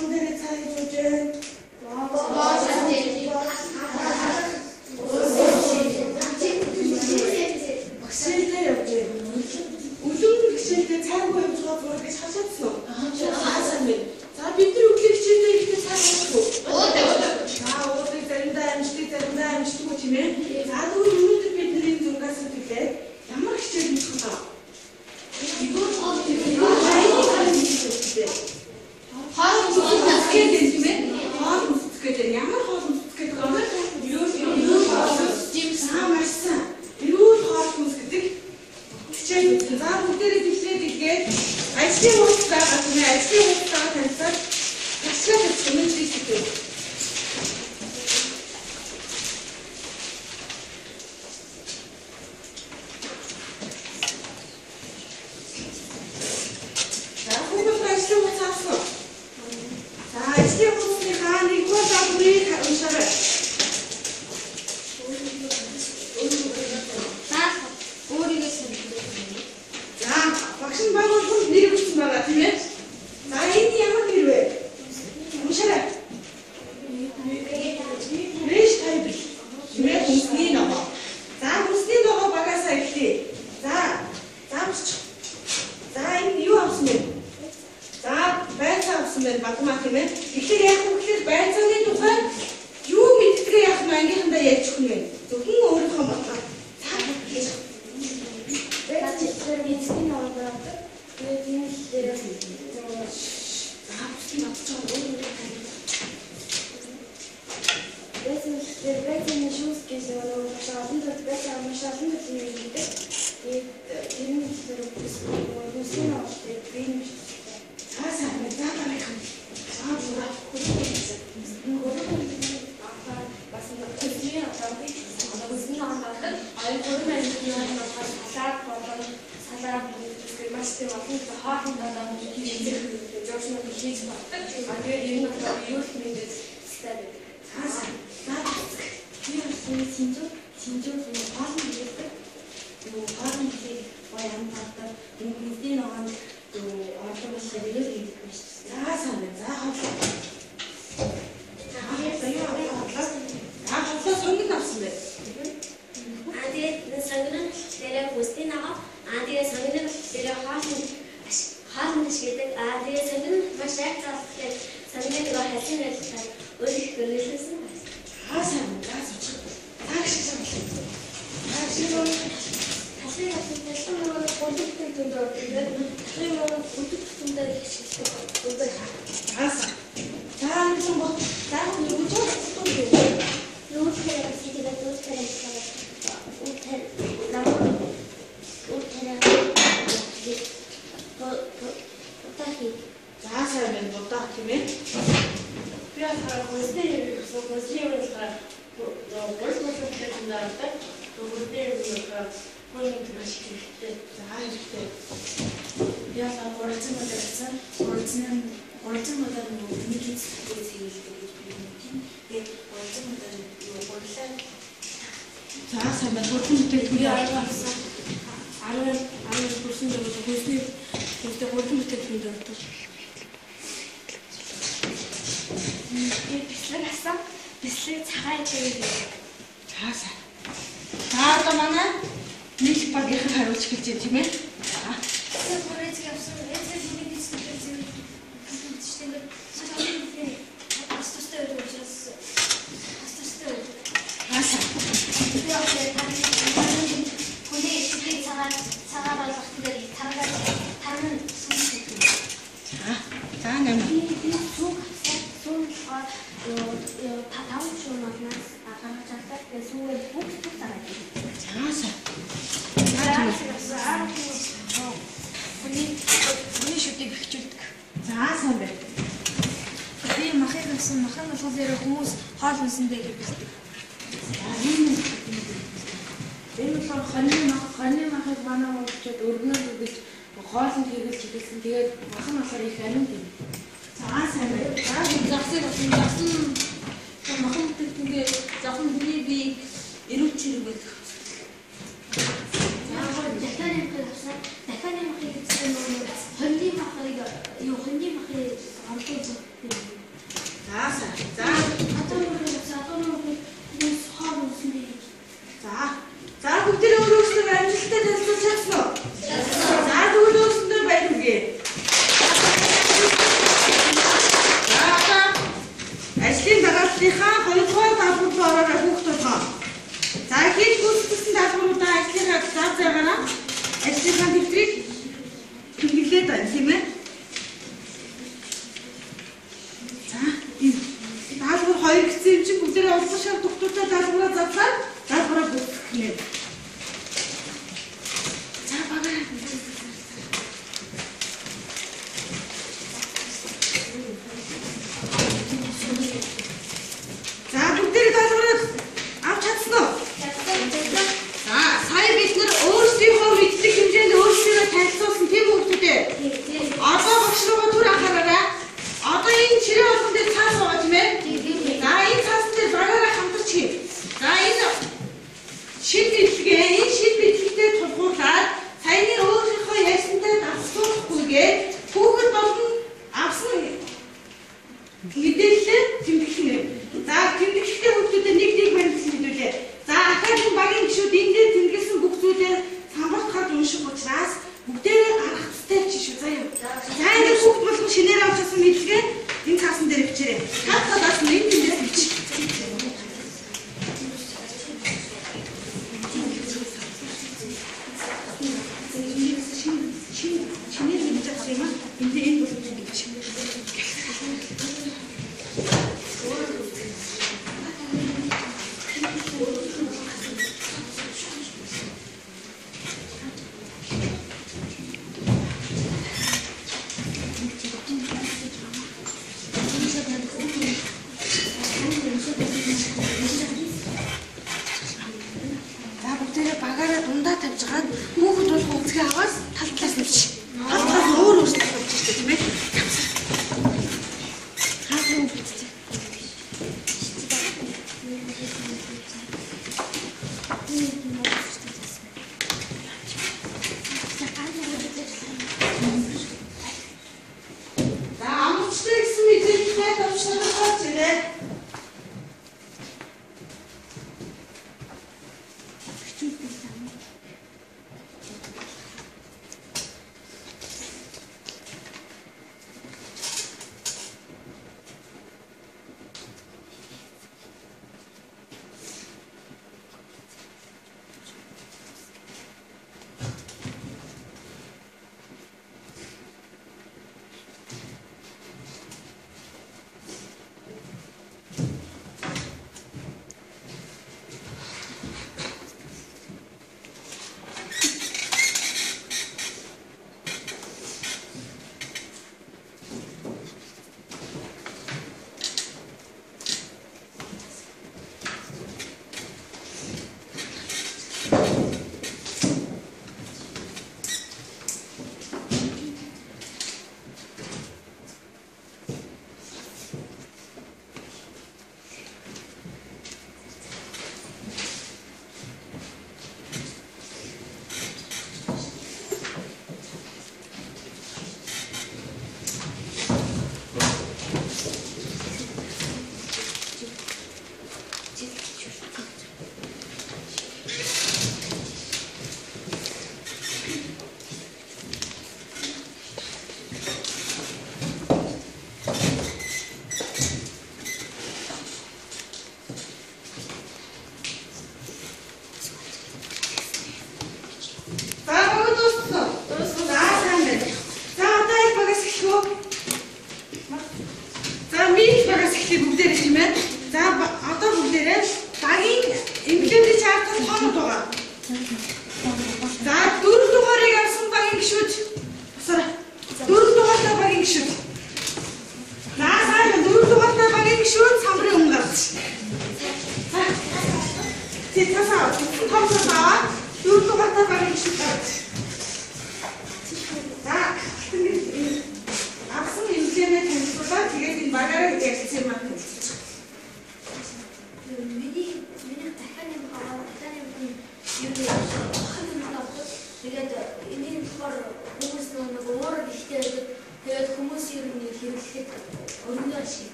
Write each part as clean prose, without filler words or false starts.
хоолн дээрээ цай хийж ууж байна? Хичээлдээ явж байна. Өглөө хичээлдээ цайгүй явж байгаа зүгээр гэж хашаадсан уу? Аа сайн байна. За бид нар өглөө хичээлдээ ирэхдээ цай уудаг уу? Уудаг. За уудаг, заримдаа амждаг, заримдаа амждаггүй тийм ээ. За тэгвэл өнөөдөр бид нар энэ зургаас төлөө ямар хичээл хийх вэ? Эрүүл хоол хийх. Хоол хүнсэх гэдэг тийм ээ. Хоол хүнсэх гэдэг ямар хоол хүнсэх гэдэг вэ? Эрүүл хоол. За маш сайн. Эрүүл хоол хүнс гэдэг хичээл үзсэн. За бүгдээрээ тэглээд илгээд ажлын хуудас байгаа тийм ээ. Ажлын хуудасаа танилцаад тагшлаад өгч гэдэг. За хүүхдүүд ажлын хуудас авсан уу? За ажлын хуудасныхаа нэгдүгээр даалгаврыг уншаарай. За багш нь баг болгонд нэр өгсөн байгаа тийм ээ. За энэ ямар нэр вэ? Уншаарай. Vegetable тийм ээ, хүнсний ногоо. За хүнсний ногоо багасаа эхлэе. За заавч. За энэ юу авсан бэ? За байцаа авсан байна бадмаа тийм ээ. Тэгэхээр яг вэ гэхээр байцааны тухай юу мэддгээ яах нь ангийнхандаа ярьж өгнө вэ? Зөвхөн өөрийнхөө бодлоор. За гэж. Байцаа эцгийн ногоо авдаг. Тэгээд энэ дээр за бусдын бодож байгаа өөр өөр байцааны шүүс гэж нөгөө маш олон төрөл байцаа маш олон төрлийн юм гэдэг. Тэгээд тэр нь болохоор хүнсний ногоо дээр бие нь биш. За сайн байна. За дараагийнх нь. За зураг. Бас хүнсний хүнсний ногоо авдаг. Аян гурван ангийн болохоор салаад болон салаад гэдэг маш тийм олон хоолнд болон хийх жуушнууд хийж болдог. А тэгээд ер нь болохоор эрүүл мэндэд ёстой байдаг. За сайн. За бацг. Би бас синжүү хоолнд хийдэг. Юу хоолнд хийх гоё амттай хүнсний ногоо юу ордог болохоор эрүүл мэндэд маш. За сайн байна. За хоолоо. За юу хоолоо? За хоолоо сонгон авсан байна. Аа тэгээд сонгон дээр хүнсний ногоо, аа тэгээд сонгон дээр хоолнд ашигладаг. Аа тэгээд сонгон маш яг заалхлаа. Сонгоны нөгөө халин байлтай өөр их гөрөлсөн байна. За сайн байна. За суучих. За гişг санал. За гişг. Талын талын нөгөө гурван бүтээгдэхүүнд ордог. Талын нөгөө өдөр тутамдаа их ашигладаг. За сайн. За нэгэн бот. За нэг өдөр тутам Нүүрхээр тэгээд нүүрхээр үтэр нам үтэр бутахи. За сайн байна. Будаа тийм ээ. Би болохоор хүнсний хэрэг гэсэн хүнсний юм болохоор гурван бүтээгдэхүүнд ордог. Хүнсний юм болохоор хүнд маш хэрэгтэй. За хэрэгтэй. Би болохоор гурвалжин модаар авсан. Гурвалжин модаар нөгөө миний зүйлсийг хэрэглэдэг гэж би мэднэ. Тэгээд гурвалжин модаар юу гурлаа. За сайн байна. Гурван бүтээгдэхүүн авсан. 10 хүрсэн дээр хүнсний гурван бүтээгдэхүүнд ордог. Би бислэг авсан. Бислэг цагаан идэх. За сайн. За одоо манай нийлэх багийнхан хариулж эхэлж байна тийм ээ. За. Эцэг авсан. Эцэг миний дисплей зэрэг маш олон төрлийн бас тустай байдаг учраас бас тустай байдаг. За сайн. Би болохоор хүний эцгийг цагаан болгох дээр таргаа тарна сүнс гэдэг. За. За нэм. Би сүг авсан. Сүг болохоор таван шуунаас гаргаж авдаг. Тэгээд сүгээр бүх цагаан гэдэг. За сайн. Хүний шүдийг бэхжүүлдэг. За сайн байна. Би махыг авсан. Мах нь болохоор хүмүүс хоол хүнсэндээ хэрэглэдэг. Энэ болохоор хоньны махыг манай монголчууд өргөнөөр гэж хоолнд хэрэглэж эхэлсэн. Тэгээд мах нь болохоор их амин юм. За сайн байна. За загсыг авсан. Загсан махан бүтээгдэхүүнээ завхан хүний бие эрүүл чирэг байдаг. За дахиад юм авсан. Дахиад юм гэсэн нөгөө хоньны махыг юу хоньны махыг орлуулах юм. 2 гэсэн юм чинь бүгдээрээ улбар шар дугтуйтай даалгавраа задлаад даалгавраа гүйцэтгэх нэ. За багаараа. За бүгдээрээ даалгавраа авч чадсан уу? За сая бид нэр өөрсдийнхөө мэдлэг хэмжээнд өөрсдийгөө танилцуулсан тийм үү хүмүүс ээ? Одоо багш руугаа түр анхаараарай. Одоо энэ чирээ болгон дээр цаас байгаа тийм ээ? За энэ цаасан дээр багаараа хамтарч хий. За энэ шил мэдлэгээ, энэ шил мэдлэгтэй тулгуурлаад саяны өөрийнхөө ярьсантай давхцуулахгүйгээ хүүхэд болон авсан мэдээлэлээ тэмдэглэнэ. За тэмдэглэхдээ хүүхдүүдэд нэг нэг баримтлан мэдүүлээ. За академи багийн гишүүд энэ дээр тэмдэглэсэн бүх зүйлээ самбарт харж унших учраас бүгдээрээ гаргах ёстой чи шүү заяа. За энэ хүүхд болгон шинээр авч авсан мэдлэгээ энэ цаасан дээр бичээрэй. Тав талаас нь энэ тэндээс бич. Шинээр мэдэж авсан юм аа. Энд энэ болгон бич. За бүгдээрээ багаараа дундаа тавьж хагаад хүүхэд болох үзгээ аваас тал талаас нь бич. Тал талаас нь өөр өөрсдөө тавьж штэ тийм ээ. Хаа биччих. За амжилттай гэсэн мэдээлэлтэй товчлогоор ирээ.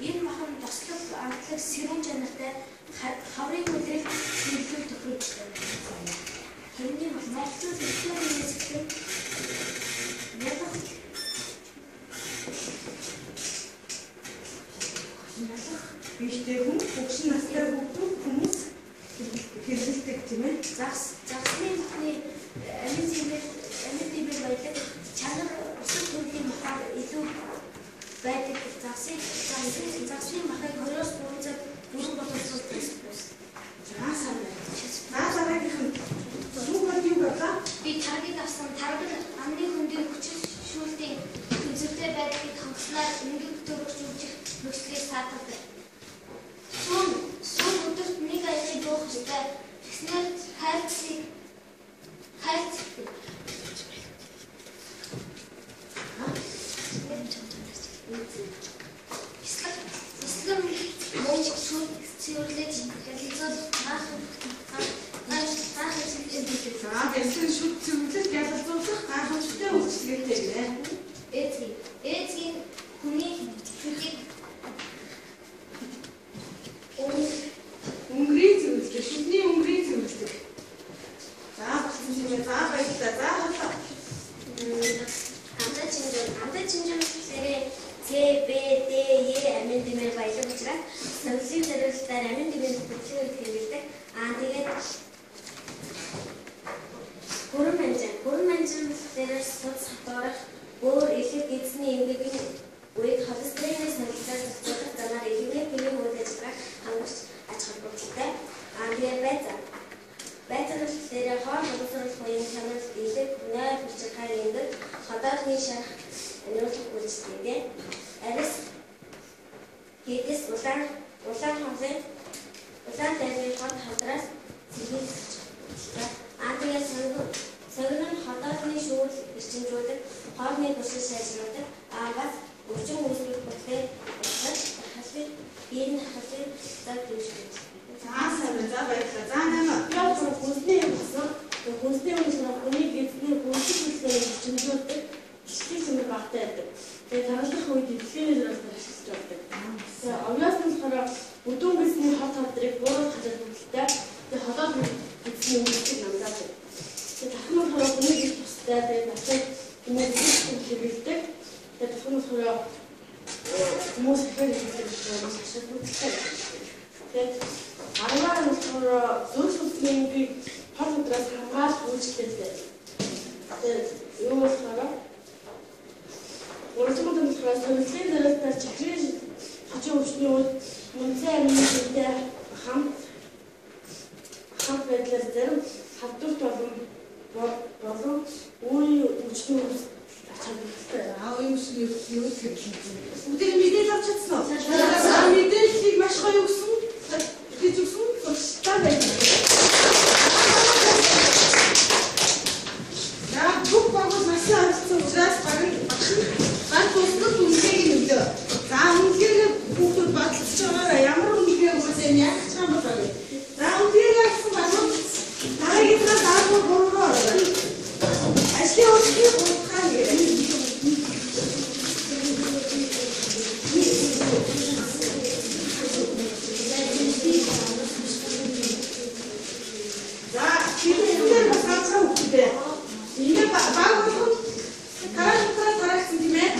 Энэ махан тослог амтлаг сэрүүн чанартай хаврын үлрэл хэрэглэл тохируулдаг. Тэрний Монголын дэлхийн Ялах. Биетэй хүн, хөгшин настай хүүхдүүд хүмүүс хэрэглэдэг тийм ээ. Загсны махны амин зэмэл баялаг чанар бусад төрлийн махаар илүү байдаг. Загсны махыг 23 цаг бүрэн боловсруулах ёстой. За сайн байна. За дараагийнх нь сүүх юу байлаа? Би таргийг авсан. Тараг нь амны хөндийн хүчил шүүлтийн тэнцвэртэй байдлыг хангаснаар эмгэг төрөгч үүсэх нөхцөлийг саатгадаг. Сүүн өдөрт нэг аялыг буух ёстой. Тэгснээр хайрцаг Ислам мөн шүд цэвэрлэж ялалзуулах гайхамшигтай. За бяцхан шүд цэвэрлэж ялалзуулах гайхамшигтай үйлчилгээтэй гинэ. Эцгийн хүний шүдийг өнгөрийг цэвэрлдэг, шүдний өнгөрийг цэвэрлдэг. За болсон юм ээ. За баярлалаа. За хавлаа. Амтай чинжүүн болохоор С, Б, Д, Е амин дэмээр баялаг учраас сонгилийн зориулалтаар амин дэмээр хөдөлгөөн үед хэрэглэдэг. Аа тэгээд гурван манжин болохоор суд сатуурах, өөр элэг эзний эмгэгийн үед холестерины сангилтаар зохицуулах замаар элэгний тэмээ үйл ажиллагааг хангаж ач холбогдолтой. Аа тэгээд байцаа. Байцаа нь болохоор хоол боловсруулах үеийн чанар, элэг, нойр, хүчирхай эмгэг, ходоодны шарх аниулах үйлчилгээтэй. Арис хийдэс улаан хоолын улаан дайрны хот хадраас сэргийлэх. Аа тэгээд сонгон нь ходоодны шүүл эрчимжүүлэх, хоолны туршил сайжруулдаг. Аа бас өвчин үүсгэх бактери учраас тархалын биеийн тархалын зав дэмждэг. За сайн байна. За баярлалаа. За нэмэ. Яг хүнсний юм болсон. Хүнсний юм болохоор хүний эзний хүнсэх хөдөлгөөнийг эрчимжүүлдэг. Ишлэг чимэг багтай байдаг. Тэгээд тархалах үед эдлэгийн зорилгоор ашиглаж байдаг. Тэгээд овьяас нь болохоор өдүүн гэсний хот хадрыг бууруулах хачин хөлтэй. Тэгээд ходоод гэсний өнгөцгийг намдаадаг. Тэгээд тархал нь болохоор хүний гис тустай. Тэгээд насыг хүмүүс хэрэглэдэг. Тэгээд тархал нь болохоор хүмүүс ихээр хэрэглэдэг учраас маш ашиг хөлтэй. Тэгээд арваа нь болохоор зүрх судасны эмгэгийг хот хадраас хамгаалах үйлчлэлтэй. Тэгээд юу болохоор Уралдан болохоор сорилтын зорилтоор чихрийн хожим өвчний үед мөнцэн амины жинтэй хамт байдлаар зарим хавдурт болон үеийн өвчний өвс ач холбогдолтой. Аа үеийн өвчний өвс хэрэглэнэ. Бүгдээ мэдээлэл авч чадсан уу? За мэдээллийг маш гоё өгсөн. Гэж өгсөн. Туршилтаа байлаа. За бүх багууд маш сайн харилцсан учраас баг нь багш нь баг туслах үнэлгээг нь өглөө. За үнэлгээгээ хүүхдүүд баталж байгаараа ямар үнэлгээ өгөөсэй юм яах ч юм бол баг. За үнэлгээгээ авсан багууд дараагийнхаа даалгавар гурван руу ороо. Ажлын үйлчлэгийг гурван гэрээ. За хэлбэр бас ганцхан хүүхдүүдээ. Ингээ баг болгон тараа тараасан тийм ээ.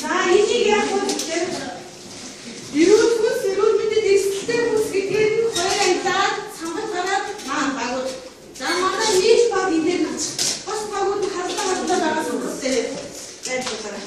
За энийг яах вэ гэхээр эрүүл хүнс, эрүүл мэндэд эрсдэлтэй хүнс гэдгээр нь хоёр аялаад самбар гараад маань багууд. За манай нийт баг энэ дээр начих. Бос багууд нь харалтаа байгаа сонголт дээр байж байгаа.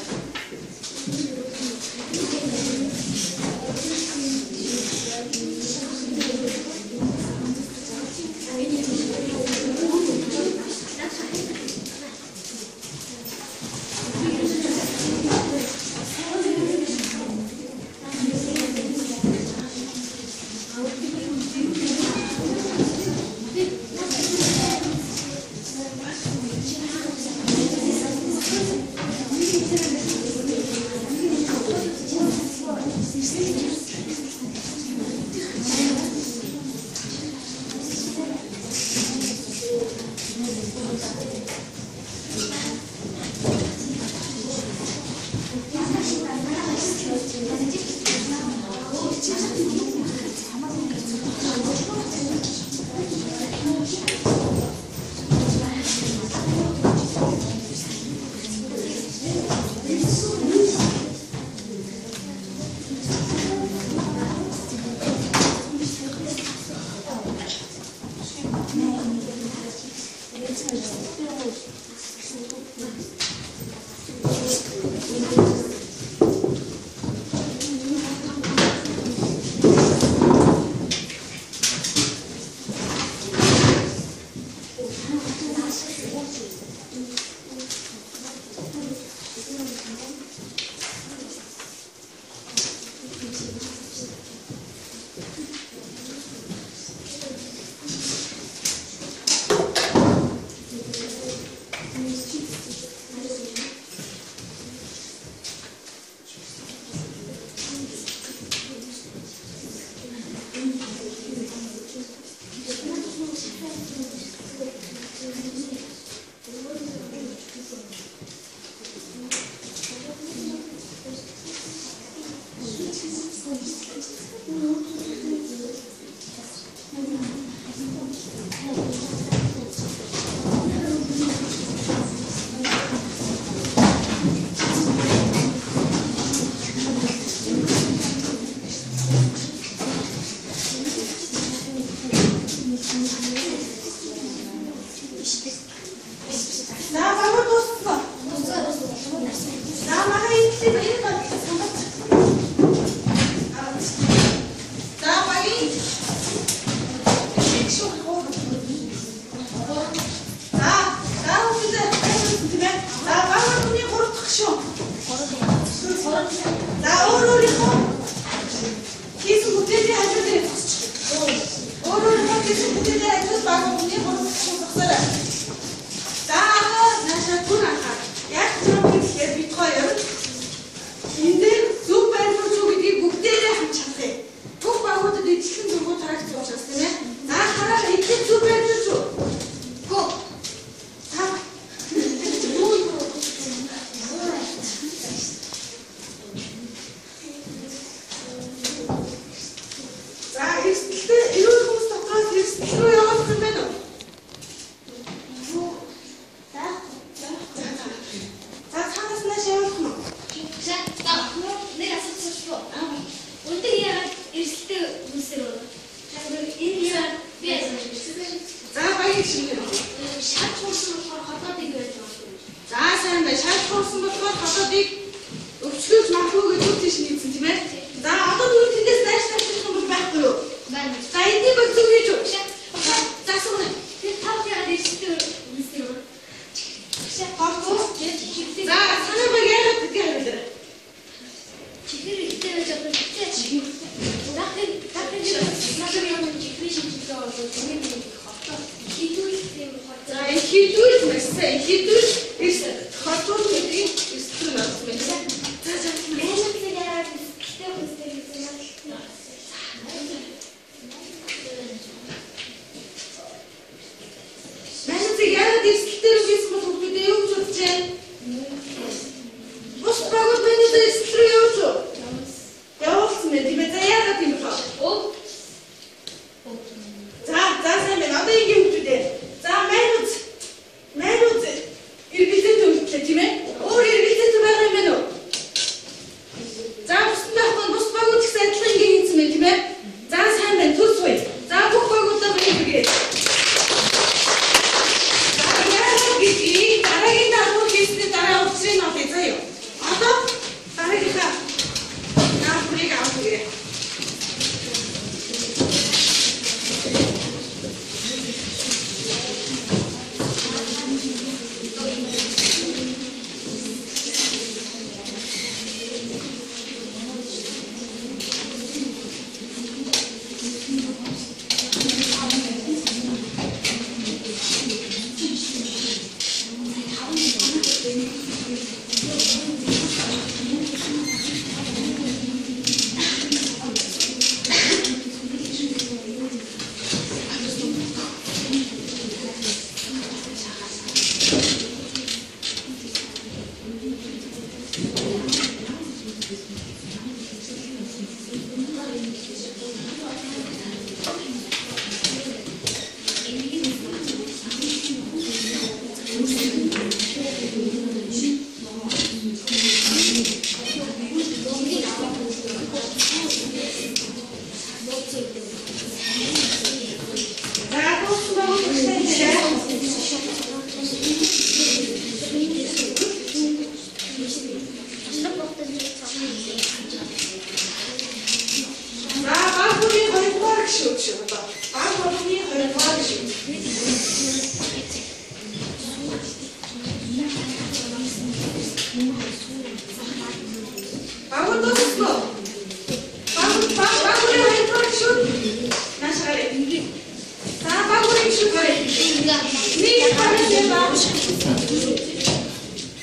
Миний хамт юм аа.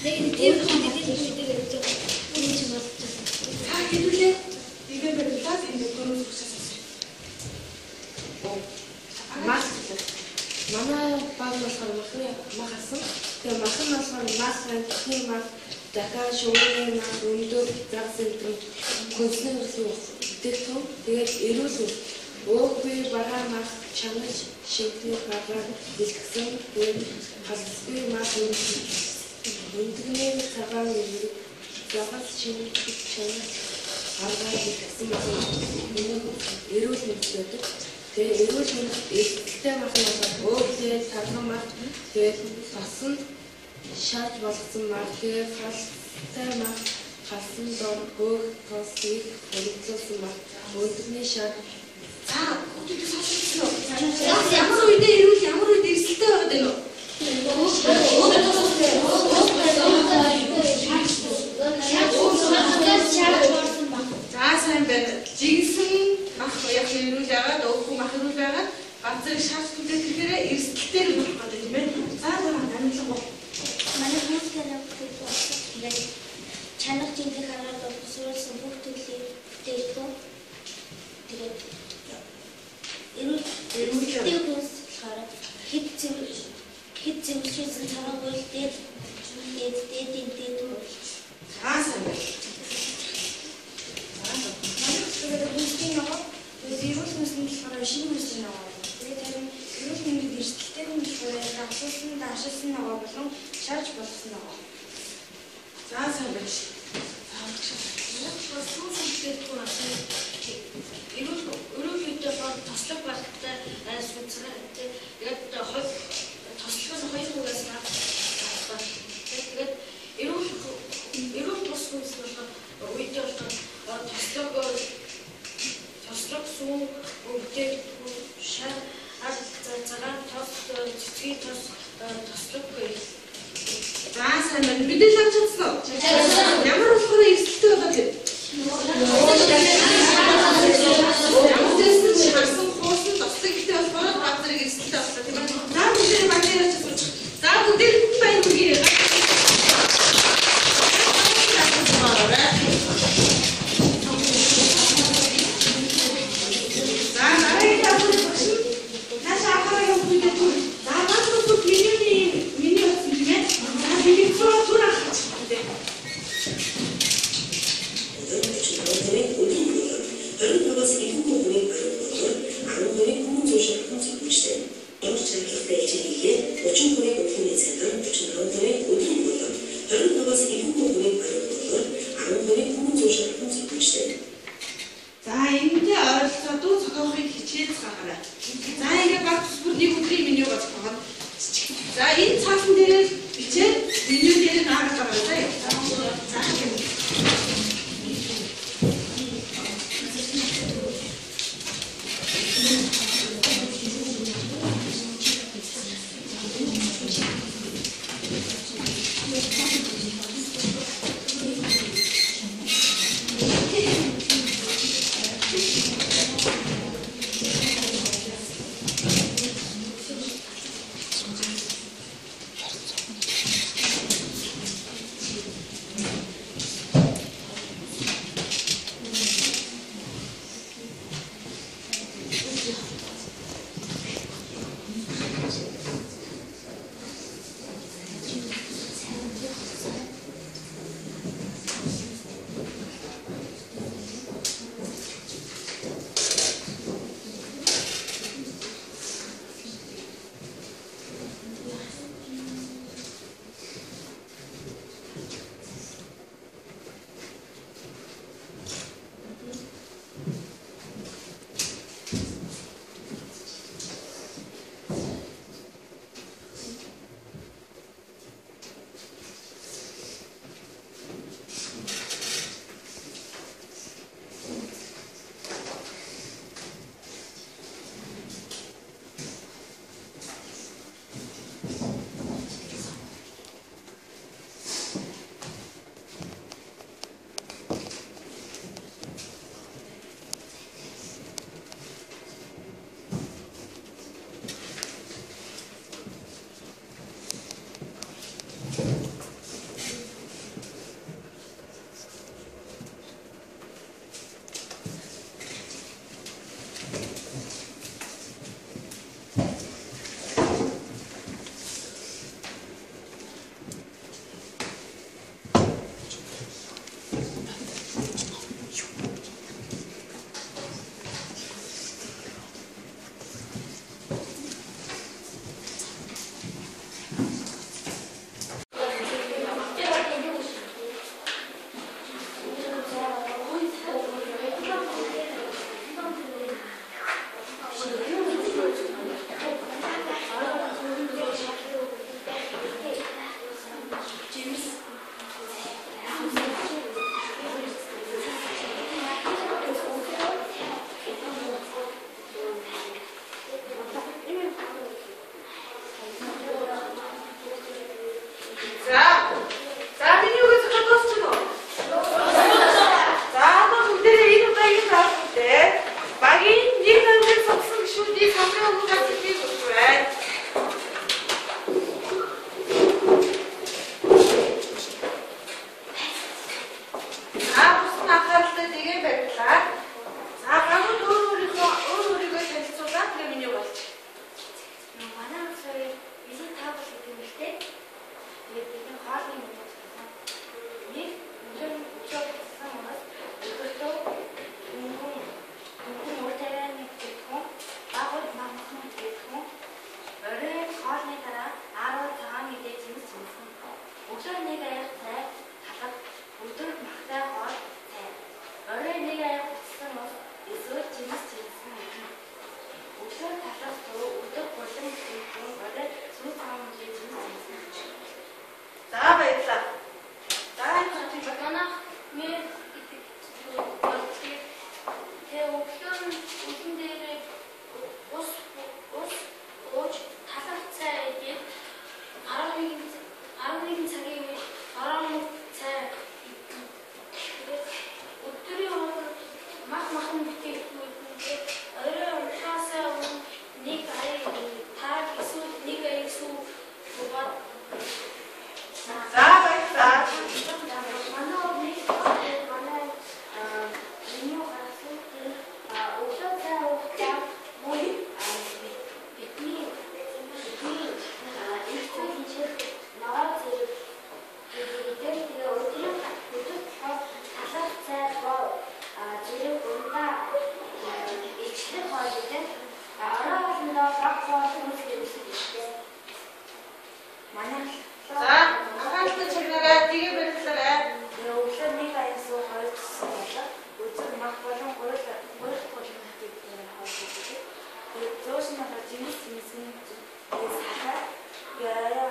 Нэг тийм мэдээ гэж юм чи болж байна. Та хэдүүлээ. Тэгээд барилаад энэ дөрөв зүгсээс асууя. Мах. Манай баг болохоор махны мах асан. Тэгээ мах нь болохоор мах, амтны мах, дахиад шувууны мах, өндөр загас энэ хөнсний өсөв бүтээгдэхүүн. Тэгээд эрүүл үр. Өөгүй бараа мах, чанаж шинтний гараар бэлтгэсэн. Тэгээд халсгүй мах өндөгний цагаан эрэг загас шинтний чанаж аргаар бэлтгэсэн мах эрүүл мэнд байдаг. Тэгээ эрүүл мэнд эрсдэлтэй мах нь болохоор өөглөө, тарган мах, тэгээд тосон шарж болгосон мах, тэгээд халтай мах, халсан дор, хөөх, тос их хөрөнгөлсөн мах, өндөгний шар. За, хүүхдүүд сонссон уу? Ямар үедээ эрүүл, ямар үед эрсдэлтэй байгаад байна вэ? За, сайн байна. Жигсэн мах яг эрүүл байгаад, өөхгүй мах эрүүл байгаад, ганц зэрэг шарж түлээ гэхээр эрсдэлтэй л болох гэдэг юм байна. За, за, амжилт. Манай хүмүүс танай чанар жинхэнэ хараад боловсруулсан бүх төрлийн бүтээгдэхүүн. Тэгээд эрүүл эрсдэлтэй хүнс болохоор хэд зэвлэшүүлсэн цагаан гуйл дээд дээд дээдийн дээд хөл. За, сайн байна. Тэгээд хүнсний ногоо, тэгээд эрүүл хүнс нь болохоор шинэ хүнсний ногоо. Тэгээд харин эрүүл мэндэд эрсдэлтэй хүн болохоор асуусан, даашилсан ногоо болон шарж болгосон ногоо. За, сайн байна. За, сүүн бүтээгдэхүүн авсан. Эрүүл үедээ болохоор тослог багтай сүнцгээ. Тэгээд тослог нь хоёр үгээс авах. Тэгээд эрүүл тус хүнс болохоор үедээ болохоор тослог сүүн бүтээгдэхүүн шар ар цагаан тос цэцгийн тос тослог. За, сайн байна. Мэдээлэл авч чадсан уу? Ямар болохоор эрсдэлтэй болоод байна? Ямар зэсэн шарсан хуусан тослог ихтэй болохоор баг зэрэг эрсдэлтэй боллоо тийм ээ. За, бүгдээ багаараа ч суучих. За, бүгдээрэнд нь баяр хүргэе. За, дараагийн даалгаврыг багш нь наашаа анхаарал явуулах үедээ түр. За, баг бүгд менюний меню болсон тийм ээ. За, бэлэгцүү түр анхаарч байна. За, энэтэй ойролцоо дүү зохиохыг хичээж гаргаарай. За, ингээ баг тус бүр нэг өдрийн менюгаа зохиогоо. За, энэ цаасан дээрээ бичээд меню дээр нь аагаад гаргаарай. За, За. За миний үг зөвхөн дуусчихна уу? За одоо бүгдээрээ энэ удаагийн даалгавар багийн нэг номерыг сонгосон гишүүдийг хамгийн өмнө газрыг өгч байна. За бусад анхааралтай дэгээ барилаа. За багууд өөр өөрийгөө танилцуулаад тэгээ миний болчих. Манай болохоор илүү таавал гэдэг юм л дээ. Тэгээд бидний хоолны мэдээж болсон. Нэг өглөө болсон хүмүүс өдөртөө өнгөн үр тарианы бүтээгдэхүүн, багууд мах бүтээгдэхүүн, оройн хоолны дараа 10 цагаан мэдээ жимс жимсэн. Өглөө нэг аяг цай талах, өдөр махтай хоол цай. Оройн нэг аяг буцсан ус эсвэл жимс жимсэн идэнэ. Өглөө талах суу, өдөр гулан бүтээгдэхүүн, орой сүү цагаан мэдээ жимс жимсэн. За баярлалаа. За энэ хотын Манай мэр гэдэг болтгийг тэгээ өглөө нь үлэн дээрээ ус ууж талах цай идээд 11 цагийн үед орон цай идэх. Тэгээд өдрийн хоол мах махан бүтээгдэхүүн тэгээд орой унтахаасаа өмнө нэг аяг тараг эсвэл нэг аяг сүү буугаад. За баярлалаа. Манай нэг манай меню гаргасан өглөө цай уухдаа мөн бидний эрх зүйн хичээл ногоо зэрэг гэдэг. Тэгээ өдрийн өдөрт талах цай боо зэрэг ундаа ичлэг хоол гэдэг. Орой хоолндоо баг хоол хүнс хэрэглэх хэрэгтэй. Манай За анхааралтай чагнаарай. Дэгээ барилаарай. Өглөө нэг аяг суу хоёр цэсэн болоо өдөр мах болон гурил гурил бүтээгдэхүүнээр хоол иддэг. Тэгээд зөөш нь болохоор жимс жимсэн тэгээд салаа яа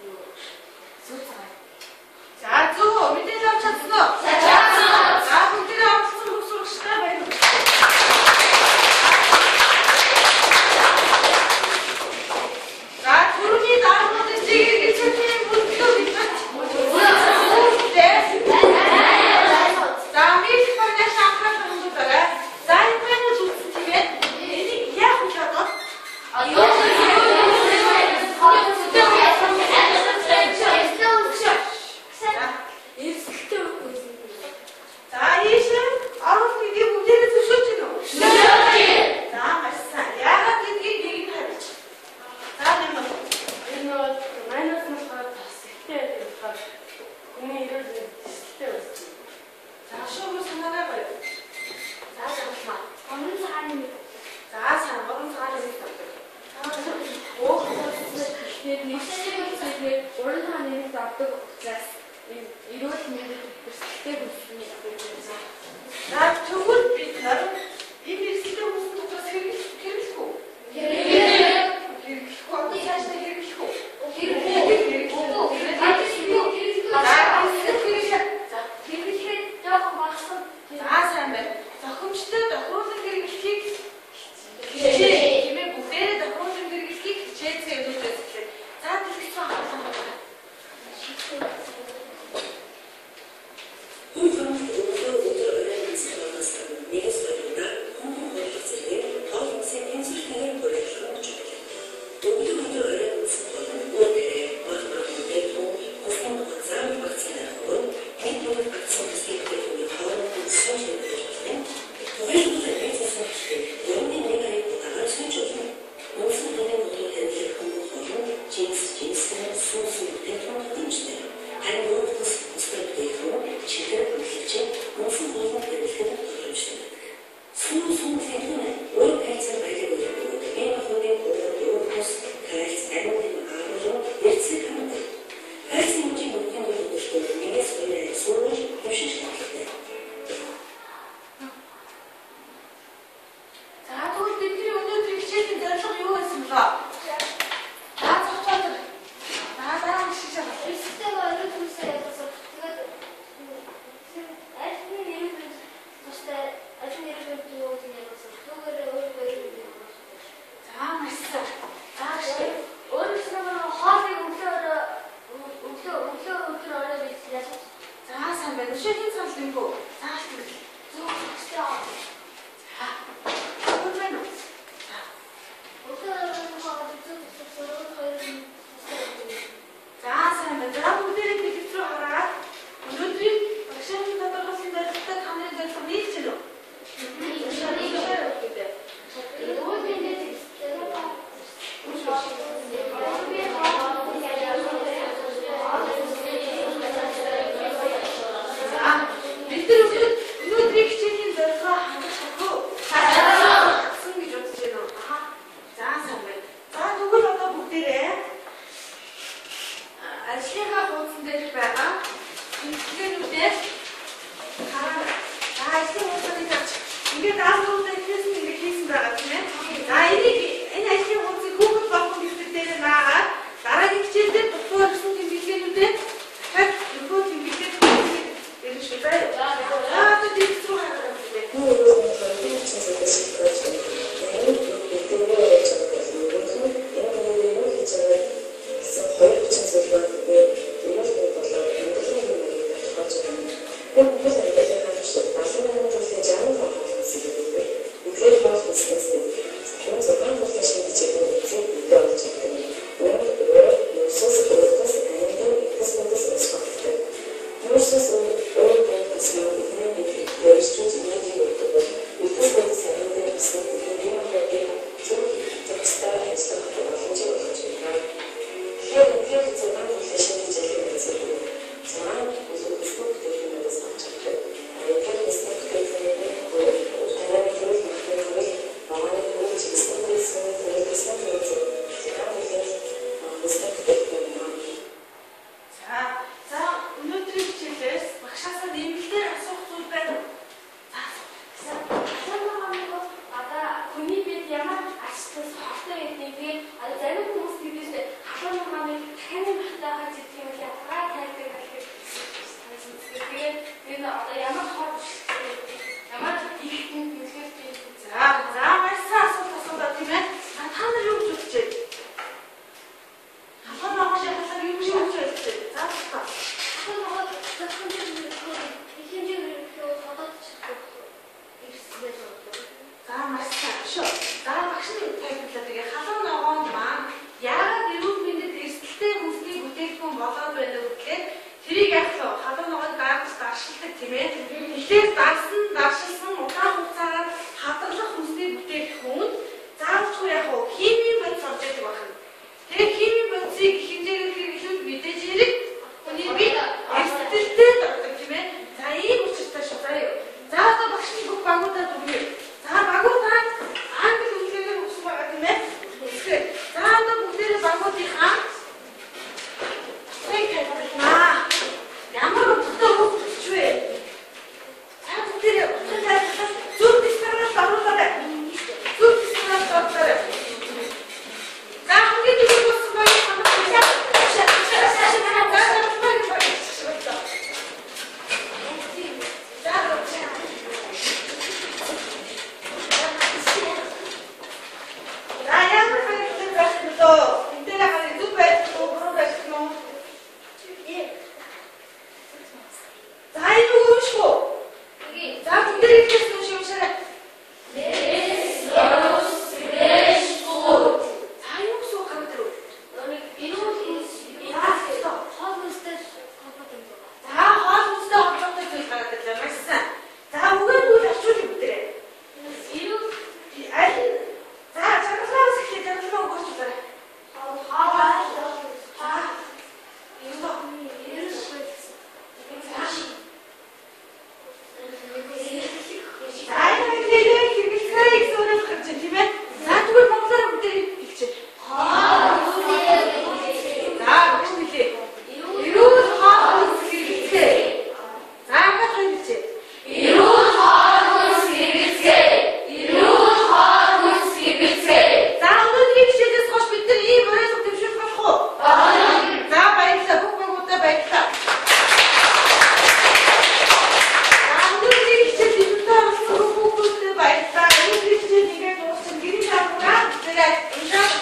юу сүү цагаан. За зөв мэдээлэл авч чадсан уу? Чадсан. За бүгдээрээ оролцсон бүх сурагчдаа баярлалаа. За түрүүний даалгаврын чигээр хичээлийн бүртгэл бид нар За мэдэх багнаас анхаарал хандуулаарай. За энэ панел үзсэн тийм ээ. Энийг яах вэ одоо? Эрсдэлтэй үгүй. За ийшээ оруулах гэдгийг бүгдээрээ зөвшөөрч байна уу? Зөвшөөрч. За маш сайн. Яагаад гэдгийг нэг нь хариулж. За нэмэр. Энэ бол манайс нь болохоор тас ихтэй байдаг болохоор хүний эрүүл мэнд эрсдэлтэй байсан. За шүүмөр санаарай гоё. За шалмаа. Гурван цагааны мэд. За сайн гурван цагааны мэд авдаг. Өөх тэгэхээр нэгсний зүйлээр уран цагааны мэд авдаг учраас энэ эрүүл мэндэд эрсдэлтэй хүнсний байдаг. За тэгвэл бид нар энэ эрсдэлтэй хүнсэн дотроос хэрэглэх үү? Хэрэглэх үү? Одоо цаашдаа хэрэглэх үү? Хэрэглэх. За хэрэглэх. За Хэрэглэхэд жоохон багассан. За сайн байна. Зохимжтой тохируулан хэрэглэхийг хичээ. Тийм ээ бүгдээрээ тохируулан хэрэглэхийг хичээцгээ гэж үзлээ. За дэлгэцэн анхаарал хандуулаарай. Хүн хамт өглөө өдөр оройн нэгээс хоёр удаа хүн хурлах зэрэг хоол хүнсийн тэнцвэртэйгээр хүрээлэх өнөөдрийн багуудынхаа утгыг тайлбарлана. Ямар утгатай үг төсч вэ? Та бүгдээрээ утгыг тайлбарлах зөв дэсгэрээс оруулаарай. Зөв дэсгэрээс оруулаарай. За хамгийн түрүүнд болсон багийн хамт За ямар хэрэгтэй байх вэ? Энд дээр харин зөв байх уу, буруу байх уу? За энэ үг унших уу? За бүгдээрээ ихээс унших уншаарай. За юу гэсэн үг гараад ирв? За хоол хүнстэй холбоотой зүйл гараад ирлээ. Маш сайн. За үгээр тэгвэл орчуулъя бүгдээрээ. Аль нь? За чангалаас эхлэе, чангалаа үг орчуулаарай. За. За энэ хэлээ хэрэглэхээ гэсэн үгээр гарч байна тийм ээ. За тэгвэл монголоор бүгдээрээ хэлчихье. За багш хэлье. Эрүүл хоол хүнс хэрэглэхээ. За ингээд хоёр хэлчихье. Эрүүл хоол хүнс хэрэглэцгээе. Эрүүл хоол хүнс хэрэглэцгээе. За өнөөдрийн хичээлээс хойш бид нар ийм уриалга дэвшүүлэх болох уу? Болно. За баярлалаа. Бүх багуудаа баярлалаа. За өнөөдрийн хичээл идэвхтэй оролцсон бүх хүүхдүүдэд баярлалаа. Өнөөдрийн хичээл ингээд дууссан. Гэрийн даалгавраа бүгдээрээ уншаад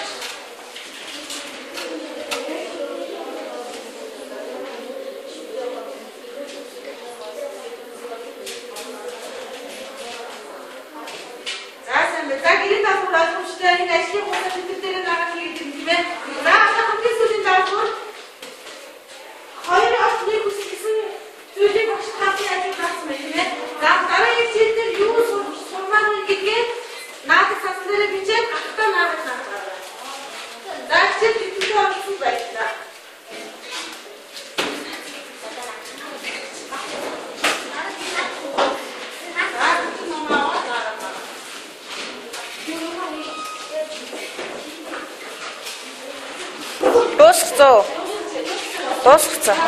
За сайн байна. За гэрийн даалгавар ойлгомжтой. Энэ ажлын хугацаа тэтгэр дээр нагаад хийгээд юм тийм ээ. За одоо хамгийн сүүлийн даалгавар 2 8 1 хүсэл гэсэн зүйлийг багш таасан ажил гарсан байна тийм ээ. За дараагийн хичээл дээр юу сурмаар вэ гэдгээ наадаг цасан дээрээ бичээд гарахтаа наадаг нааж гаргая. За хичээл идэвхтэй оролцсон баярлалаа. За бүтэн номоо аваад наагаад байна. Дуусгацсан. Дуусгацсан.